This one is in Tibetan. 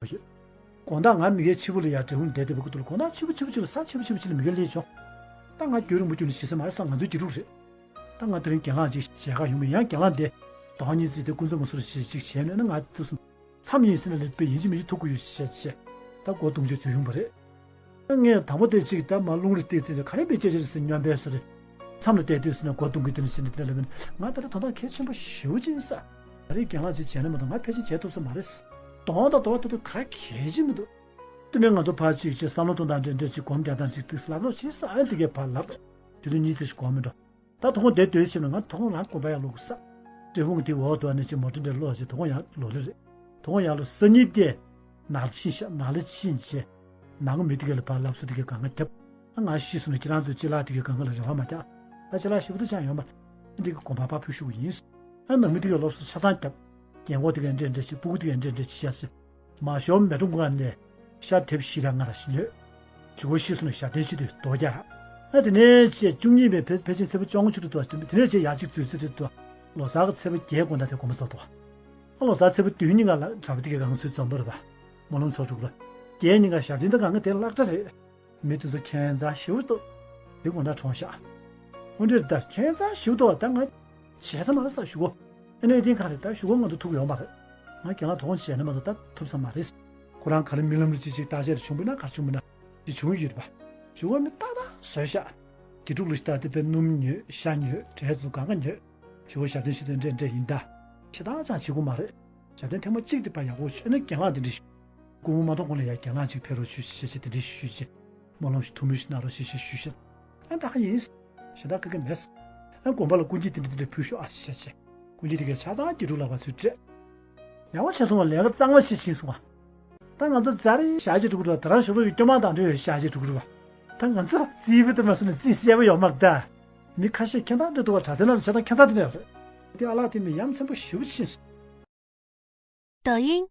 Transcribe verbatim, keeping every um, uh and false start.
དགོངས་དག་ང་མི་སྒེར་ཆེ་པོ་ལ་ཡ་འབྲས་སྤུངས་བསྡད་བསྡད་པ་ཁུ་ཐུག་ལ་དགོངས་དག་ཆེ་པོ་ཆེ་པོ་ཆེ་པོ་ལ་ས་ཆེ་པོ་ཆེ་པོ་ཆེ་ལ་མི་སྒེར་སླེབས་བྱུང་། ད་ང་རྒྱུན་རིང་པོ་རྒྱུན་ལ་ཞེ་ས་མ་རེད་ས། ང་ཚོའི་དགེ་ཕྲུག་རེད། ད་ང་དེ་རིང་གྱེན་ལངས་ཅིག་མཇལ་ཁ་ཡོང་མི་ཡང་གྱེན་ལངས་དེ་དོན་གཉིས་བརྩིས་ཏེ་ཀུན་རྫོབ་མ་སུ་རུ་ཞེས་ཅིག་བྱས་ནས་ན། ང་དུས་སུ་མཚམས་ཡིན་ཟིན་ན་ལས་པའི་ཡིན་གཅིག་མིན་གཅིག་ཐུག་གི་ཡོད་ཞེས་བྱས། ད་སྒོ་རྡུང་རྗེས་འཛུལ་ཡོང་བ་རེད། ངས་དང་པོ་དེ་གཅིག་ད་མ་རླུང་རེ་བཏེག་ཚེ་ག་རེ་བེད་སྤྱད་ཅེས་ཟེར་སྙམ་པའི་བཟོ་རེད། མཚམས་ལ་བལྟས་དུས་ཟེར་ན་སྒོ་རྡུང་གི་དེ་ནས་ཟེར་ནས་དེ་ལ་ལབ་ན། ང་ད་ལྟ་དོན་དག་གལ་ཆེན་པོ་ཞེ་པོ་ཅིག་ཡིན་ས། ད་རེས་གྱེན་ལངས་ཅིག་བྱས་ན་མ་གཏོགས་ང་ཕལ་ཆེར་བྱེད་ཐུབ་ས་མ་རེད། གདོང་དང་དོ་བ་དེ་དུས་ག་གལ་ཆེ་མི་འདུག་དེ་ནས་ང་ཚོ་ཕར་གཅིག་བྱས་བསམ་བློ་གཏོང་སྟངས་འདྲ་འདྲ་ཅིག་སྒོམ་རྒྱག་སྟངས་ཅིག་ཏིག་ལབ་རོགས་བྱེད་ས། ཨ་དེ་གས་ཕར་ལབ། དེ་དུས་གཉིས་ཚེ་ཞིག་གོ་མི་འགྲོ། ད་དོ་དགོང་དེ་སྡོད་ཕྱིན་ན་ང་དོ་དགོང་རང་དགོན་པ་ཡར་ལོག་དགོས་ས། འབྲས་སྤུངས་དེའི་འོག་ཏུ་ཨ་ནི་ཅིག་མོ་ཊ་འདྲ་ལོག་བྱས་དོ་དགོང་ཡར་ལོག་ལེ་རེད། དོ་དགོང་ཡར་ལོག་སང་ཉིན་དེ་ནགས་ལ་ཕྱིན་ཤག་ནགས་ལ་ཕྱིན་བྱས་ནང་མི་དེ་གས་ལ་ཕར་ལབ་སོ་དེ་གས་གང་ག་བརྒྱབ། ཨ་ང་ཤི་སོང་ན་ཁྱེད་རང་ཚོའི་ཅི་ལགས་དེ་གས་གང་ག་ལ་རེ་བ་མ་རྒྱག་ད་ཅི་ལགས་ཞེ་པོ་དུ་ཅང་ཡོད་མ་རེད། འདི་གི་དགོན་པ་ཕར་ཕུལ་ཞུ་གི་ཡིན། ཨ་ནང་མི་དེ་གས་ལོབས་སུ་ཆ་ཚང་བརྒྱབ། རྒན་གོག་དེ་གས་འདྲེ་འདྲེ་བྱེད། སྤུ་གུ་དེ་གས་འདྲེ་འདྲེ་བྱེད་ཤག་ཟེར། མ་ཤོམ་མེ་ཏོག་ཀུན་ནས་ཤ་དེབ་བཞི་ར་ལྔ་ར་ཞིག་ཉོས། ཇུ་གོ་ཤི་སོང་ནས་ཞབས་བརྟན་ཆེད་དུ་རྡོ་རྒྱག་ཨ་དེ་ནས་བཅས་བཅུ་གཉིས་པའི་ཕལ་ཕལ་ཆེར་ཚེས་པ་བཅོ་ལྔ་བཅུ་དྲུག་ཏུ་དེ་ནས་བཅས་ཡར་གཅིག་འཛུལ་ཚུལ་དུ་ལོ་གསར་གྱི་ཚེས་པ་བརྒྱད་དགོང་དག་དེ་དགོངས་པ་རྫོགས་འདུག་ཨ་ལོ་གསར་ཚེས་པ་བདུན་ཉིན་ག་ལ་གྲྭ་པ་དེ་གས་གང་ཚུལ་འཛོམས་པ་རེད་པ། སྨོན་ལམ་ཚོགས་གྲུབ་ར། བརྒྱད་ཉིན་ག་ཞབས་བརྟན་དང་གང་ག་དེ་བརླག་འདྲ་རེད། མི་དེ་ཚོ་ཁྱད་མཚར་ཞེ་པོ་འདུག་དེ་དགོང་དག་གྲོངས་ཤག་འོ་འདྲ་རེད། ད་ཁྱད་མཚར་ཞེ་པོ་འདུག་ད་ང་བྱས་ས་མ་རེད་ས་ཞུ་གོ་ཨ་ནི་དེ་ག་རེད། ད་ཞུ་གོ་ང་ཚོ་ཐུག་ཡོང་མ་རེད། ང་རྒན་ལགས་དོ་དགོང་བྱས་ན་མ་གཏོགས་ད་ཐུབ་ས་མ་རེད། ཁོ་རང་ག་རེ་རྨི་ལམ་རེ་ཅིག་ཅིག་བརྟག་དཔྱད་རེ་བྱུང་བས་ན་ག་རེ་བྱུང་བས་ན་ཅིག་བྱུང་ཡོད་རེད་པ། ཞུ་གོ་མི་ཏག་ཏག་བཟོས་ཤག་དགེ་ཕྲུག་ལ་ཞིག་ད་དེ་དཔེ་སྣུམ་ཉོས། ཤ་ཉོས། འབྲས་བུ་གང་ག་ཉོས། ཞུ་གོ་ཞབས་བརྟན་ཞུ་དོན་འདྲེ་འདྲེ་ཡིན་ད། ཁྱེད་ད་ཅང་བྱེད་དགོས་མ་རེད། ཞབས་བརྟན་ཐེངས་མ་གཅིག་དེ་པ་ཡག་པོ་ཤོད་ན་རྒན་ལགས་དེ་འདྲ་ཞུ། སྐུ་ངོ་མ་གཏོང་གོང་ལ་ཡ་རྒན་ལགས་ཅིག་ཕེབས་རོགས་ཞུ་ཞེས་བྱས་དེ་འདྲ་ཞུས་བྱས། སྨོན་ལམ་ཞིག་ཐུགས་སྨོན་ཞིག་གནང་རོགས་ཞེས་ཞེས་ཞུས་བྱས། ཨ་ད་ཧ་ཡིན། ཞེ་དྲག་ཁ་ཁ་མེད། ཨ་དགོན་པ་ལ་སྐུ་འགྱེད་དེ་འདྲ་དེ་འདྲ་ཕུལ་ཤོག་ཨ་ཞེས་བྱས། སྐུ་འགྱེད་དེ་གའི་ཆ་ཚང་དགེ་ཕྲུག་ལག་པ་ཚུར་སྤྲད། ཡག་པོ་བྱས་སོང་བ། ལས་ཀ་གཙང་མ་ཞིག་ཕྱིན་སོང་བ། ད་ང་ཚོ་ཛ་རེ་ཞག་གཅིག་འགྲོ་གི་འདུག་ད་རང་ཞོགས་པ་ཡི་སྐྱོ་མ་དང་འདྲ་བའི་ཞག་གཅིག་འགྲོ་གི་རེད་བ། ད་ང་ཚོ་རྩིས་པ་དེ་མ་སོང་ན་རྩིས་གསལ་པོ་ཡོད་མ་རེད་ད། མི་ཁ་ཤས་ཁྱད་མཚར་འདྲ་འདུག་བ། གྲྭ་ས་ནང་ལ་བྱས་ཙང་ཁྱད་མཚར་དེ་འདྲ་རེད། དེ་ཨ་ལགས་དེ་མི་ཡ་མཚན་པོ་ཞེ་པོ་ཕྱིན་སོང་། 抖音